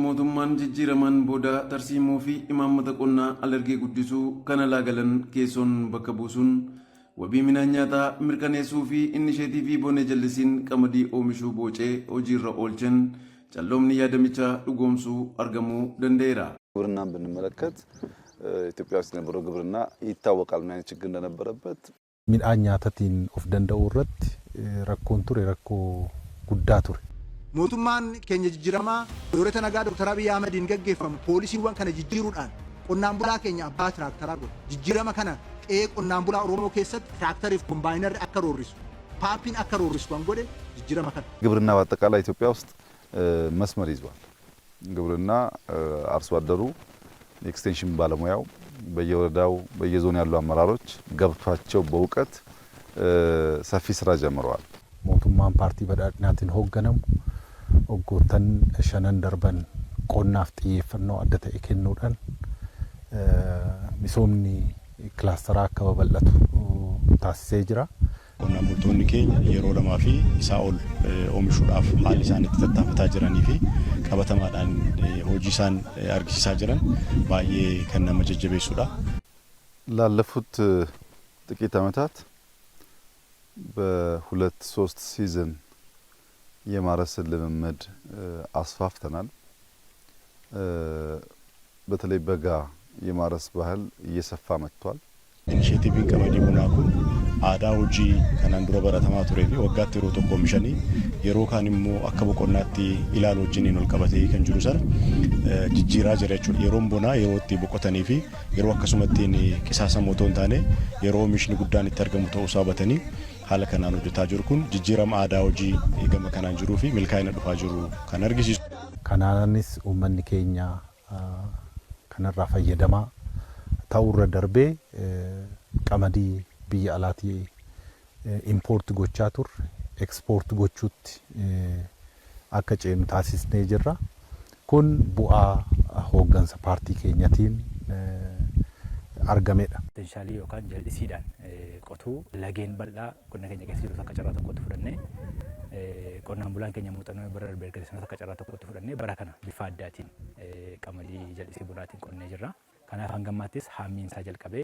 Mootummaan jijjiiramaan booda tarsiimoo fi imaammata qonnaa alergee guddisuu kan alaa galan keessoon bakka buusuun wabii midhaan nyaataa mirkaneessuu fi inisheetiivii bonee jallisiin qamadii oomishuu boocee hojiirra oolchen calloomni yaadamichaa dhugoomsuu argamuu danda'eera. ግብርናን ብንመለከት ኢትዮጵያ ውስጥ የነበረው ግብርና ይታወቃል፣ ምን አይነት ችግር እንደነበረበት። Midhaan nyaatatiin of danda'uu irratti rakkoon ture rakkoo guddaa ture. Mootummaan keenya jijjiiramaa Dooreta Nagaa Dooktar Abiyyi Ahmediin gaggeeffamu poolisiiwwan kana jijjiiruudhaan qonnaan bulaa keenya abbaa tiraaktaraa godhe. Jijjiirama kana qe'ee qonnaan bulaa Oromoo keessatti tiraaktarii fi kombaayinarri akka roorrisu, paampiin akka roorrisu kan godhe jijjiirama kana. ግብርና በአጠቃላይ ኢትዮጵያ ውስጥ መስመር ይዟል። ግብርና አርሶ አደሩ፣ ኤክስቴንሽን ባለሙያው፣ በየወረዳው በየዞን ያሉ አመራሮች ገብቷቸው በእውቀት ሰፊ ስራ ጀምረዋል። Mootummaan Paartii Badhaadhinaatiin hoogganamu waggoottan shanan darban qonnaaf xiyyeeffannoo adda ta'e kennuudhaan misoomni kilaasteraa akka babal'atu taasisee jira. Qonnaan bultoonni keenya yeroo lamaa fi isaa ol oomishuudhaaf haalli isaan itti tattaafataa jiranii fi qabatamaadhaan hojii isaan argisiisaa jiran baay'ee kan nama jajjabeessudha. ላለፉት ጥቂት ዓመታት በሁለት ሶስት ሲዝን የማረስን ልምምድ አስፋፍተናል። በተለይ በጋ የማረስ ባህል እየሰፋ መጥቷል። Inisheetiiviin qamadii bonaa kun aadaa hojii kanaan dura baratamaa turee fi waggaatti yeroo tokko oomishanii yeroo kaan immoo akka boqonnaatti ilaalu wajjiniin ol qabatee kan jiru sana jijjiiraa jira jechuudha. Yeroon bonaa yeroo itti boqotanii fi yeroo akkasumatti qisaasamu otoo hin taane yeroo oomishni guddaan itti argamu ta'uu isaa hubatanii haala kanaan hojjetaa jiru kun jijjiirama aadaa hojii gama kanaan jiruu fi milkaa'ina dhufaa jiru kan argisiisu. Kanaanis uummanni keenya kanarraa fayyadamaa ta'uurra darbee qamadii biyya alaatii import gochaa turre export gochuutti akka ceenu taasisnee jirra. Kun bu'aa hooggansa paartii keenyatiin argamedha. Poteenshaalii yookaan jal'isiidhaan qotuu lageen bal'aa qonna keenya keessa jiru akka carraa tokkotti fudhannee, qonnaan bulaan keenya muuxannoo bara darbe argate sanas akka carraa tokkotti fudhannee, bara kana bifa addaatiin qamadii jal'isii bonaatiin qonnee jirra. Kanaaf hanga ammaattis haammiin isaa jalqabee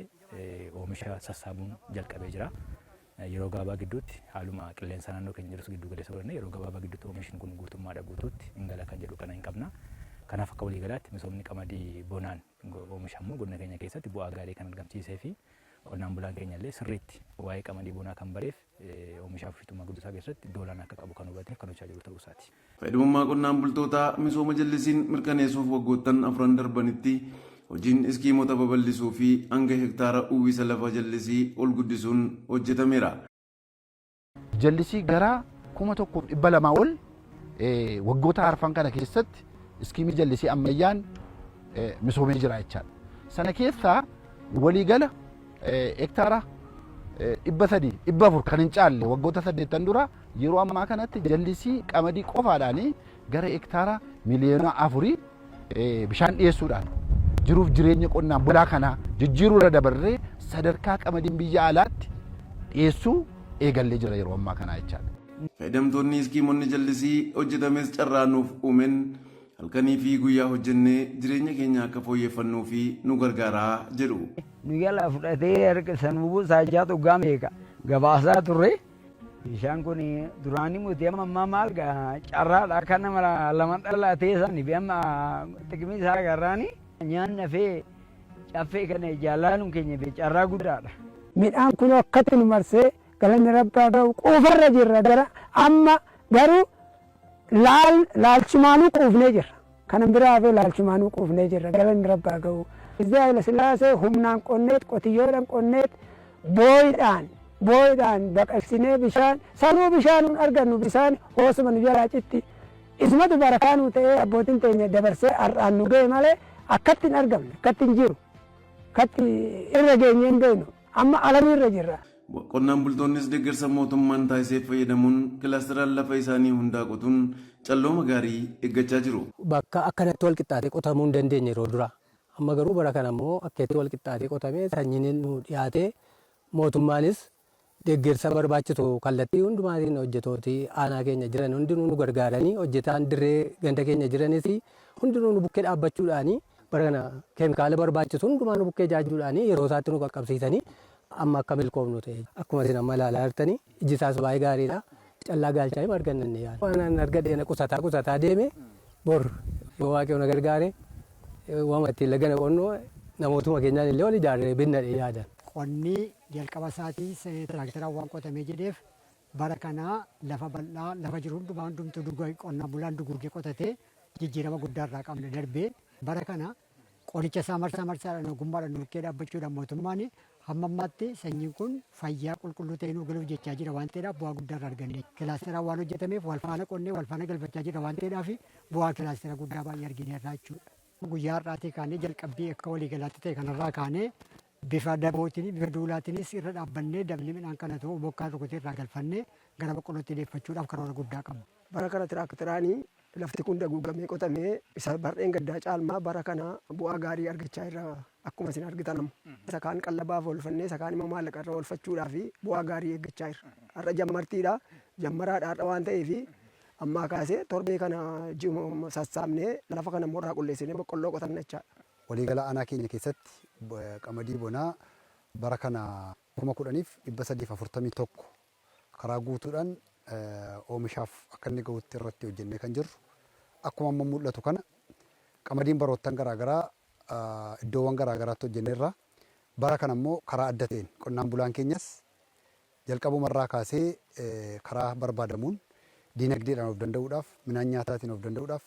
oomisha sassaabuun jalqabee jira. Yeroo gabaabaa gidduutti haaluma qilleensa naannoo keenya jirus giddu galeessa godhannee yeroo gabaabaa gidduutti oomishni kun guutummaadha guutuutti hin gala kan jedhu kana hin qabna. Kanaaf akka waliigalaatti misoomni qamadii bonaan oomishamu godina keenya keessatti bu'aa gaarii kan argamsiisee fi qonnaan bulaan keenya illee sirriitti waa'ee qamadii bonaa kan bareef oomisha oomishtummaa guddisaa keessatti iddoo olaanaa akka qabu kan hubateef kan hojjechaa jiru ta'uu isaati. Fayyadamummaa qonnaan bultootaa misooma jallisiin mirkaneessuuf waggoottan afran darbanitti hojiin iskiimota babal'isuu fi hanga hektaara uwwisa lafa jallisii ol guddisuun hojjetameera. Jallisii gara 1200 ol waggoota arfan kana keessatti iskiimii jallisii ammayyaan misoomee jira jechaadha. Sana keessaa waliigala hektaara 300, 400 kan hin caalle waggoota 8 dura, yeroo ammaa kanatti jallisii qamadii qofaadhaan gara hektaara miliyoona 4 bishaan dhiyeessuudhaan jiruuf jireenya qonnaan bulaa kanaa jijjiiruurra dabarree sadarkaa qamadiin biyya alaatti dhiyeessuu eegallee jira yeroo ammaa kanaa jechaadha. Fayyadamtoonni iskiimonni jallisii hojjetames carraa nuuf uumeen halkanii fi guyyaa hojjennee jireenya keenya akka fooyyeffannuu fi nu gargaaraa jedhu. Nu jala fudhatee harka sanuu saachaa dhugaa meeqa gabaasaa turre. Bishaan kun duraanii nuti amma ammaa maal carraadha akka nama lama dhalatee sani fi amma xiqimii isaa agarraani nyaanna fee caffee kana jaalaaluun keenya fi carraa guddaadha. Midhaan kun akkatti nu marsee, galanni rabbaa ga'u, quufarra jirra. Gara amma garuu laal laalchumaanuu quufnee jirra. Kanan biraa hafee laalchumaanuu quufnee jirra, galanni rabbaa ga'u. Izzi Haayila Sillaasee humnaan qonneet, qotiyyoodhaan qonneet, booyidhaan booyidhaan baqaqsinee bishaan sanuu bishaanuun argannu, bishaan hoosuma nu jalaa citti. Isumatu barakaa nuu ta'ee abbootiin teenya dabarsee har'aan nu ga'e malee akkatti hin argamne, akkatti hin jiru. Akkatti irra geenyee hin beeknu. Amma alamiirra jirra. Qonnaan bultoonnis deeggarsa mootummaan taasiseef fayyadamuun kilaasteraan lafa isaanii hundaa qotuun callooma gaarii eeggachaa jiru. Bakka akkanatti wal qixxaatee qotamuu hin dandeenye yeroo duraa. Amma garuu bara kana immoo akkeetti wal qixxaatee qotamee sanyiin nu dhiyaatee, mootummaanis deeggarsa barbaachisu kallattii hundumaatiin hojjetooti aanaa keenya jiran hundinuu nu gargaaranii, hojjetaan dirree ganda keenya jiranis hundinuu nu bukkee dhaabbachuudhaanii, bara kana keemikaala barbaachisu hundumaa nu bukkee jaajuudhaanii yeroo isaatti nu qaqqabsiisanii amma akka milkoofnu ta'e. Akkuma isin amma ilaalaa jirtanii iji isaas baay'ee gaariidha. Callaa gaalchaa hima arganna yaala. Waan an argadhe qusataa qusataa deeme, bor yoo Waaqayyo na gargaare waama ittiin lagana qonnu namootuma keenyaan illee wal ijaarree binnadhe yaadan. Qonni jalqaba isaatii tiraakteraan waan qotamee jedheef, bara kana lafa bal'aa lafa jiru hundumaa hundumtuu qonnaan bulaan duguugee qotatee jijjiirama guddaa irraa qabna. Darbee bara kana qoricha isaa marsaa marsaadhaan ogummaadhaan nu bukkee dhaabbachuudhaan mootummaan hamma ammaatti sanyiin kun fayyaa qulqulluu ta'ee nu galuuf jechaa jira waan ta'eedhaaf, bu'aa guddaa irraa arganne. Kilaasteraan waan hojjetameef wal faana qonnee wal faana galfachaa jira waan ta'eedhaaf, bu'aa kilaastera guddaa baay'ee argineerra jechuudha. Guyyaa har'aatii kaanee jalqabbii akka waliigalaatti ta'e kanarraa kaanee bifa dabootiin, bifa duulaatiinis irra dhaabbannee, dabni midhaan kana ta'u bokkaan rukutee irraa galfannee gara boqqollootti deeffachuudhaaf karoora guddaa qabna. Bara kana tiraakteraan lafti kun daguugamee qotamee isa barreen gaddaa caalmaa bara kana bu'aa gaarii argachaa irra akkuma isin argitan amma. Isa kaan qallabaaf oolfannee, isa kaan immoo maallaqa irra oolfachuudhaaf bu'aa gaarii eeggachaa jirra. Har'a jammartiidha. Jammaraadha har'a waan ta'eef, ammaa kaasee torbee kana ji'uma sassaabnee lafa kana immoo irraa qulleessinee boqqolloo qotanna jechaadha. Waliigala aanaa keenya keessatti qamadii bonaa bara kana 10,341 karaa guutuudhaan oomishaaf akka inni gahutti irratti hojjennee kan jirru. Akkuma amma mul'atu kana qamadiin baroottan garaagaraa iddoowwan garaagaraatti hojjenneerra. Bara kana immoo karaa adda ta'een qonnaan bulaan keenyas jalqabumarraa kaasee karaa barbaadamuun diinagdeedhaan of danda'uudhaaf, midhaan nyaataatiin of danda'uudhaaf,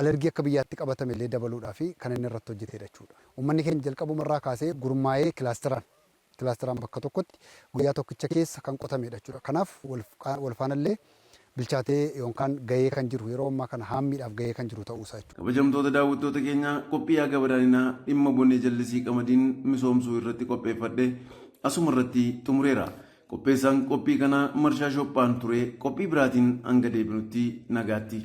alergii akka biyyaatti qabatame illee dabaluudhaaf kan inni irratti hojjetedha jechuudha. Uummanni keenya jalqabumarraa kaasee gurmaa'ee kilaasteraan bakka tokkotti guyyaa tokkicha keessa kan qotamedha jechuudha. Kanaaf wal faanallee bilchaatee yookaan gahee kan jiru, yeroo ammaa kana haammiidhaaf gahee kan jiru ta'uusaa jechuudha. Kabajamtoota daawwattoota keenya, qophii haga badhaadhinaa dhimma bonee jallisii qamadiin misoomsuu irratti qopheeffadhe asuma irratti xumureera. Qopheessaan qophii kanaa Marshaa Shophaan ture. Qophii biraatiin hanga deebinutti nagaatti.